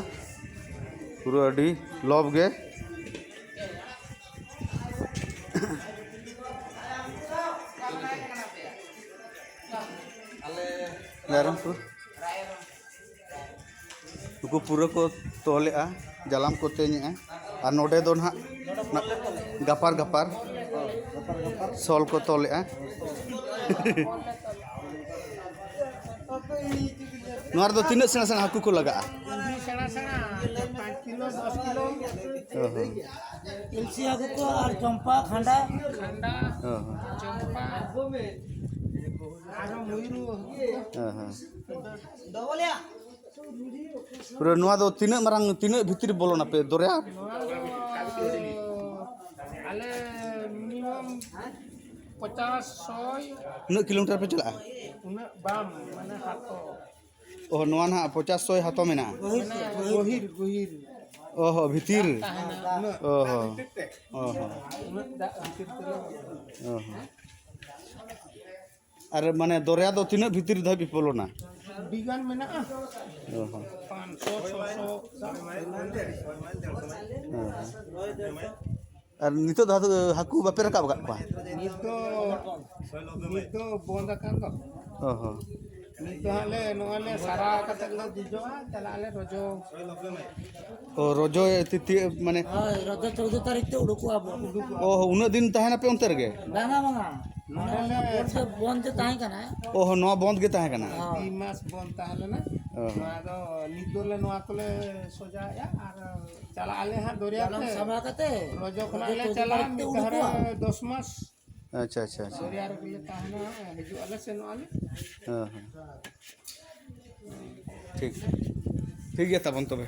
ᱯᱩᱨᱟᱹ ᱟᱹᱰᱤ ᱞᱚᱵ ᱜᱮ᱾ ᱨᱟᱭᱨᱚᱝᱯᱩᱨ᱾ ᱱᱩᱠᱩ ᱯᱩᱨᱟᱹ ᱠᱚ ᱛᱚᱞᱮᱜᱼᱟ, ᱡᱟᱞᱟᱢ ᱠᱚ ᱛᱮᱧᱮᱜᱼᱟ᱾ ᱟᱨ ᱱᱚᱰᱮ ᱫᱚ ᱱᱟᱦᱟᱜ ᱜᱟᱯᱟᱨ ᱜᱟᱯᱟᱨ ᱥᱚᱞ ᱠᱚ ᱛᱚᱞᱮᱜᱼᱟ᱾ ᱱᱚᱣᱟ ᱨᱮᱫᱚ ᱛᱤᱱᱟᱹᱜ ᱥᱮᱬᱟ ᱥᱮᱬᱟ ᱦᱟᱹᱠᱩ ᱠᱚ ᱞᱟᱜᱟᱜᱼᱟ? ᱟᱹᱰᱤ ᱥᱮᱬᱟ ᱥᱮᱬᱟ, ᱯᱟᱸᱪ ᱠᱤᱞᱳ, ᱫᱚᱥ ᱠᱤᱞᱳ᱾ ᱚ ᱦᱚᱸ᱾ ᱤᱞᱥᱤ ᱦᱟᱹᱠᱩ ᱠᱚ ᱟᱨ ᱪᱚᱢᱯᱟ, ᱠᱷᱟᱸᱰᱟ᱾ ᱠᱷᱟᱸᱰᱟ, ᱚ ᱦᱚᱸ᱾ ᱪᱚᱢᱯᱟ᱾ ᱟᱨᱦᱚᱸ ᱢᱚᱭᱩᱨ ᱦᱟᱹᱠᱩ ᱠᱚ᱾ ᱚ ᱦᱚᱸ᱾ ᱯᱩᱨᱟᱹ ᱱᱚᱣᱟ ᱫᱚ ᱛᱤᱱᱟᱹᱜ ᱢᱟᱨᱟᱝ, ᱛᱤᱱᱟᱹᱜ ᱵᱷᱤᱛᱨᱤ ᱵᱚᱞᱚᱱᱟ ᱯᱮ ᱫᱚᱨᱭᱟ? ᱱᱚᱣᱟ ᱫᱚ ᱟᱞᱮ ᱢᱤᱱᱤᱢᱟᱢ ᱯᱚᱪᱟᱥ, ᱥᱚᱭ᱾ ᱩᱱᱟᱹᱜ ᱠᱤᱞᱳᱢᱤᱴᱟᱨ ᱯᱮ ᱪᱟᱞᱟᱜᱼᱟ? ᱩᱱᱟᱹᱜ ᱵᱟᱝ, ᱢᱟᱱᱮ ᱦᱟᱛᱚ᱾ ᱚ, ᱱᱚᱣᱟ ᱱᱟᱦᱟᱜ ᱯᱚᱪᱟᱥ, ᱥᱚᱭ ᱦᱟᱛᱚ ᱢᱮᱱᱟᱜᱼᱟ? ᱢᱟᱱᱮ ᱜᱚᱦᱤᱨ, ᱜᱚᱦᱤᱨ᱾ ᱚ ᱦᱚ, ᱵᱷᱤᱛᱤᱨ᱾ ᱛᱟᱦᱮᱱᱟ ᱩᱱᱟᱹᱜ᱾ ᱚ ᱦᱚ, ᱚ ᱦᱚ, ᱩᱱᱟᱹᱜ ᱫᱟᱜ ᱵᱷᱤᱛᱤᱨ ᱛᱮᱞᱮ ᱵᱚᱞᱚᱱᱟ᱾ ᱚ ᱦᱚ᱾ ᱟᱨ ᱢᱟᱱᱮ ᱫᱚᱨᱭᱟ ᱫᱚ ᱛᱤᱱᱟᱹᱜ ᱵᱷᱤᱛᱤᱨ ᱫᱷᱟᱹᱵᱤᱡ ᱵᱚᱞᱚᱱᱟ? ᱟᱹᱰᱤ ᱜᱟᱱ ᱢᱮᱱᱟᱜᱼᱟ᱾ ᱚ ᱦᱚᱸ᱾ ᱯᱟᱸᱪᱥᱚ, ᱪᱷᱚᱥᱚ᱾ ᱚ ᱦᱚᱸ᱾ ᱟᱨ ᱱᱤᱛᱚᱜ ᱫᱚ ᱦᱟᱹᱠᱩ, ᱦᱟᱹᱠᱩ ᱵᱟᱯᱮ ᱨᱟᱠᱟᱵ ᱟᱠᱟᱫ ᱠᱚᱣᱟ? ᱱᱤᱛ ᱫᱚ, ᱱᱤᱛ ᱫᱚ ᱵᱚᱱᱫ ᱟᱠᱟᱱ ᱫᱚ᱾ ᱚ ᱦᱚᱸ᱾ ᱱᱤᱛ ᱫᱚ ᱦᱟᱸᱜ ᱞᱮ, ᱱᱚᱜᱼᱚᱭ ᱞᱮ ᱥᱟᱨᱟ ᱠᱟᱛᱮ ᱞᱮ ᱡᱤᱡᱚᱜᱼᱟ, ᱪᱟᱞᱟᱜ ᱟᱞᱮ ᱨᱚᱡᱚ᱾ ᱚ, ᱨᱚᱡᱚ ᱛᱤ-, ᱛᱤ-, ᱢᱟᱱᱮ ᱦᱳᱭ, ᱨᱚᱡᱚ ᱪᱳᱫᱽᱫᱚ ᱛᱟᱹᱨᱤᱠᱷ ᱛᱮ ᱩᱰᱩᱠᱚᱜᱼᱟ ᱵᱚᱱ᱾ ᱚ, ᱩᱱᱟᱹᱜ ᱫᱤᱱ ᱛᱟᱦᱮᱱᱟᱯᱮ ᱚᱱᱛᱮ ᱨᱮᱜᱮ? ᱵᱟᱝᱟ, ᱵᱟᱝᱟ᱾ ᱱᱚᱰᱮ ᱞᱮ ᱵᱚᱱᱫ ᱜᱮ, ᱵᱚᱱᱫ ᱜᱮ ᱛᱟᱦᱮᱸ ᱠᱟᱱᱟ᱾ ᱚ ᱦᱚᱸ, ᱱᱚᱣᱟ ᱵᱚᱱᱫ ᱜᱮ ᱛᱟᱦᱮᱸ ᱠᱟᱱᱟ᱾ ᱦᱳᱭ᱾ ᱫᱩᱭ ᱢᱟᱥ ᱵᱚᱱᱫ ᱛᱟᱦᱮᱸ ᱞᱮᱱᱟ᱾ ᱚ ᱦᱚᱸ᱾ ᱱᱚᱣᱟ ᱫᱚ ᱱᱤᱛ ᱫᱚᱞᱮ ᱱᱚᱣᱟ ᱠᱚᱞᱮ ᱥᱚᱡᱟᱭᱮᱜᱼᱟ ᱟᱨ ᱪᱟᱞᱟᱜ ᱟᱞᱮ ᱦᱟᱸᱜ ᱫᱚᱨᱭᱟ ᱡᱟᱞᱟᱢ ᱛᱮ᱾ ᱥᱟᱵᱟ ᱠᱟᱛᱮ ᱨᱚᱡᱚ ᱠᱷᱚᱱᱟᱜ ᱨᱚᱡᱚ ᱞᱮ ᱛᱚ ᱪᱟᱞᱟᱜᱼᱟ ᱩᱰᱩᱠ ᱢᱤᱫ ᱛᱮ ᱫᱷᱟᱣ ᱨᱮ ᱩᱰᱩᱠᱚᱜᱼᱟ᱾ ᱫᱚᱥ ᱢᱟᱥ᱾ ᱟᱪᱪᱷᱟ, ᱟᱪᱪᱷᱟ, ᱟᱪᱪᱷᱟ᱾ ᱫᱚᱨᱭᱟ ᱨᱮᱜᱮ ᱞᱮ ᱛᱟᱦᱮᱱᱟ, ᱦᱤᱡᱩᱜ ᱟᱞᱮ, ᱥᱮᱱᱚᱜ ᱟᱞᱮ᱾ ᱦᱮᱸ, ᱦᱮᱸ᱾ ᱴᱷᱤᱠ, ᱴᱷᱤᱠ ᱜᱮᱭᱟ ᱛᱟᱵᱚᱱ ᱛᱚᱵᱮ᱾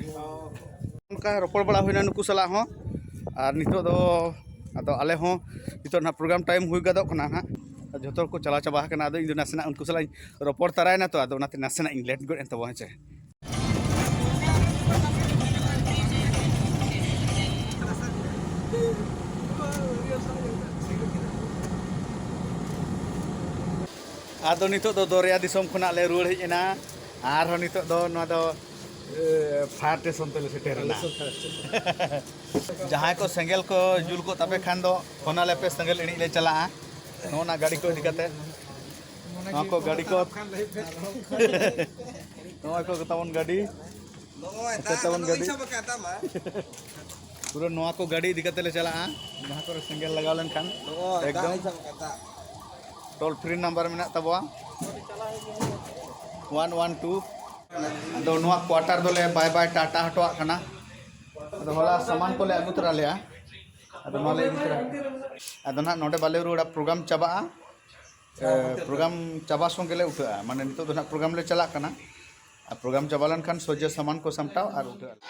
ᱚᱱᱠᱟ ᱨᱚᱯᱚᱲ ᱵᱟᱲᱟ ᱦᱩᱭᱱᱟ ᱱᱩᱠᱩ ᱥᱟᱞᱟᱜ ᱦᱚᱸ, ᱟᱨ ᱱᱤᱛᱚᱜ ᱫᱚ ᱟᱫᱚ ᱟᱞᱮ ᱦᱚᱸ ᱱᱤᱛᱚᱜ ᱱᱟᱦᱟᱜ program time ᱦᱩᱭ ᱜᱚᱫᱚᱜ ᱠᱟᱱᱟ ᱱᱟᱦᱟᱜ, ᱡᱷᱚᱛᱚ ᱠᱚ ᱪᱟᱞᱟᱣ ᱪᱟᱵᱟ ᱟᱠᱟᱱᱟ᱾ ᱟᱫᱚ ᱤᱧ ᱫᱚ ᱱᱟᱥᱮᱱᱟᱜ ᱩᱱᱠᱩ ᱥᱟᱞᱟᱜ ᱤᱧ ᱨᱚᱯᱚᱲ ᱛᱟᱨᱟᱭᱮᱱᱟ ᱛᱚ, ᱟᱫᱚ ᱚᱱᱟᱛᱮ ᱱᱟᱥᱮᱱᱟᱜ ᱤᱧ late ᱜᱚᱫ ᱮᱱ ᱛᱟᱵᱚᱱᱟ, ᱦᱮᱸ ᱪᱮ᱾ ᱟᱫᱚ ᱱᱤᱛᱚᱜ ᱫᱚ ᱫᱚᱨᱭᱟ ᱫᱤᱥᱚᱢ ᱠᱷᱚᱱᱟᱜ ᱞᱮ ᱨᱩᱣᱟᱹᱲ ᱦᱮᱡ ᱮᱱᱟ᱾ ᱟᱨᱦᱚᱸ ᱱᱤᱛᱚᱜ ᱫᱚ ᱱᱚᱣᱟ ᱫᱚ, ᱮ, fire station ᱛᱮᱞᱮ ᱥᱮᱴᱮᱨ ᱮᱱᱟ᱾ ᱡᱟᱦᱟᱸᱭ ᱠᱚ ᱥᱮᱸᱜᱮᱞ ᱠᱚ ᱡᱩᱞ ᱠᱚᱜ ᱛᱟᱯᱮ ᱠᱷᱟᱱ ᱫᱚ ᱯᱷᱳᱱ ᱟᱞᱮ ᱯᱮ, ᱥᱮᱸᱜᱮᱞ ᱤᱬᱤᱡ ᱞᱮ ᱪᱟᱞᱟᱜᱼᱟ᱾ ᱱᱚᱜᱼᱚ ᱱᱟ ᱜᱟᱹᱰᱤ ᱠᱚ ᱤᱫᱤ ᱠᱟᱛᱮ, ᱱᱚᱣᱟ ᱠᱚ ᱜᱟᱹᱰᱤ ᱠᱚ, ᱱᱚᱜᱼᱚᱭ ᱠᱚ ᱛᱟᱵᱚᱱ ᱜᱟᱹᱰᱤ᱾ ᱱᱚᱜᱼᱚᱭ ᱦᱟᱛᱮ ᱫᱟᱜ ᱛᱟᱵᱚᱱ ᱫᱚ ᱜᱟᱹᱰᱤ᱾ ᱦᱤᱥᱟᱹᱵ ᱟᱠᱟᱫ ᱛᱟᱢᱟ᱾ ᱯᱩᱨᱟᱹ ᱱᱚᱣᱟ ᱠᱚ ᱜᱟᱹᱰᱤ ᱤᱫᱤ ᱠᱟᱛᱮ ᱞᱮ ᱪᱟᱞᱟᱜᱼᱟ, ᱡᱟᱦᱟᱸ ᱠᱚᱨᱮ ᱥᱮᱸᱜᱮᱞ ᱞᱟᱜᱟᱣ ᱞᱮᱱᱠᱷᱟᱱ᱾ ᱱᱚᱜᱼᱚᱭ ᱫᱟᱜ ᱮᱠᱫᱚᱢ᱾ ᱦᱤᱥᱟᱹᱵ ᱟᱠᱟᱫ ᱫᱟᱜ᱾ Toll free number ᱢᱮᱱᱟᱜ ᱛᱟᱵᱚᱣᱟ, one one two᱾ ᱟᱫᱚ ᱱᱚᱣᱟ quarter ᱫᱚᱞᱮ bye bye ᱴᱟᱴᱟ ᱦᱚᱴᱚᱣᱟᱜ ᱠᱟᱱᱟ᱾ ᱟᱫᱚ ᱦᱚᱞᱟ ᱥᱟᱢᱟᱱ ᱠᱚᱞᱮ ᱟᱹᱜᱩ ᱛᱚᱨᱟ ᱞᱮᱜᱼᱟ, ᱟᱫᱚ ᱱᱚᱣᱟ ᱞᱮ ᱤᱫᱤ ᱛᱚᱨᱟ᱾ ᱟᱫᱚ ᱱᱟᱦᱟᱜ ᱱᱚᱰᱮ ᱵᱟᱞᱮ ᱨᱩᱣᱟᱹᱲᱟ, program ᱪᱟᱵᱟᱜᱼᱟ᱾ ᱮ, program ᱪᱟᱵᱟ ᱥᱚᱸᱜᱮ ᱞᱮ ᱩᱴᱷᱟᱹᱜᱼᱟ, ᱢᱟᱱᱮ ᱱᱤᱛᱚᱜ ᱫᱚ ᱱᱟᱦᱟᱜ program ᱞᱮ ᱪᱟᱞᱟᱜ ᱠᱟᱱᱟ᱾ ᱟᱨ program ᱪᱟᱵᱟ ᱞᱮᱱᱠᱷᱟᱱ ᱥᱚᱡᱷᱮ ᱥᱟᱢᱟᱱ ᱠᱚ ᱥᱟᱢᱴᱟᱣ ᱟᱨ ᱩᱴᱷᱟᱹᱜ ᱟᱞᱮ᱾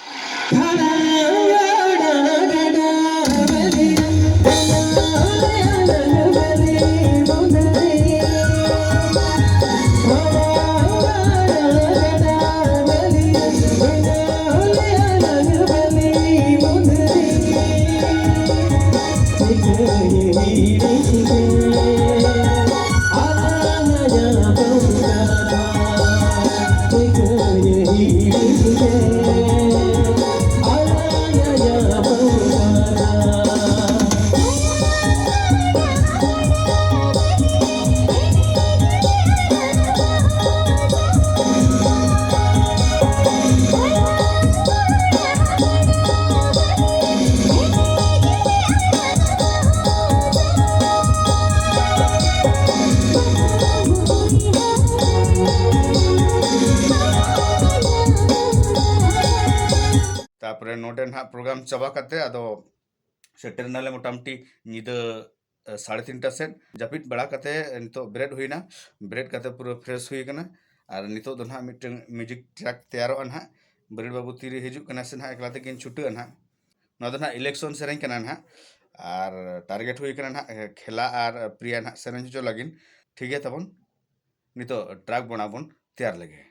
ᱛᱟᱨᱯᱚᱨᱮ ᱱᱚᱰᱮ ᱱᱟᱦᱟᱜ ᱯᱨᱳᱜᱨᱟᱢ ᱪᱟᱵᱟ ᱠᱟᱛᱮ ᱟᱫᱚ ᱥᱮᱴᱮᱨ ᱮᱱᱟᱞᱮ ᱢᱚᱴᱟᱢᱩᱴᱤ ᱧᱤᱫᱟᱹ ᱥᱟᱲᱮ ᱛᱤᱱᱴᱟ ᱥᱮᱫ᱾ ᱡᱟᱹᱯᱤᱫ ᱵᱟᱲᱟ ᱠᱟᱛᱮ ᱱᱤᱛᱚᱜ ᱵᱮᱨᱮᱫ ᱦᱩᱭᱱᱟ᱾ ᱵᱮᱨᱮᱫ ᱠᱟᱛᱮ ᱯᱩᱨᱟᱹ ᱯᱷᱨᱮᱥ ᱦᱩᱭ ᱟᱠᱟᱱᱟ᱾ ᱟᱨ ᱱᱤᱛᱚᱜ ᱫᱚ ᱱᱟᱦᱟᱜ ᱢᱤᱫᱴᱟᱝ ᱢᱤᱣᱡᱤᱠ ᱴᱨᱮᱠ ᱛᱮᱭᱟᱨᱚᱜᱼᱟ ᱱᱟᱦᱟᱜ᱾ ᱵᱟᱹᱨᱮᱲ ᱵᱟᱹᱵᱩ ᱛᱤᱨᱮ ᱦᱤᱡᱩᱜ ᱠᱟᱱᱟ ᱥᱮ ᱱᱟᱦᱟᱜ ᱮᱠᱞᱟ ᱛᱮᱠᱤᱱ ᱪᱷᱩᱴᱟᱹᱜᱼᱟ ᱱᱟᱦᱟᱜ᱾ ᱱᱚᱣᱟ ᱫᱚ ᱱᱟᱦᱟᱜ ᱤᱞᱮᱠᱥᱚᱱ ᱥᱮᱨᱮᱧ ᱠᱟᱱᱟ ᱱᱟᱦᱟᱜ᱾ ᱟᱨ ᱴᱟᱨᱜᱮᱴ ᱦᱩᱭ ᱠᱟᱱᱟ ᱱᱟᱦᱟᱜ ᱠᱷᱮᱞᱟ ᱟᱨ ᱯᱨᱤᱭᱟ ᱱᱟᱦᱟᱜ ᱥᱮᱨᱮᱧ ᱦᱚᱪᱚ ᱞᱟᱹᱜᱤᱫ᱾ ᱴᱷᱤᱠ ᱜᱮᱭᱟ ᱛᱟᱵᱚᱱ, ᱱᱤᱛᱚᱜ ᱴᱨᱮᱠ ᱵᱚᱱᱟ ᱵᱚᱱ ᱛᱮᱭᱟᱨ ᱞᱮᱜᱮ᱾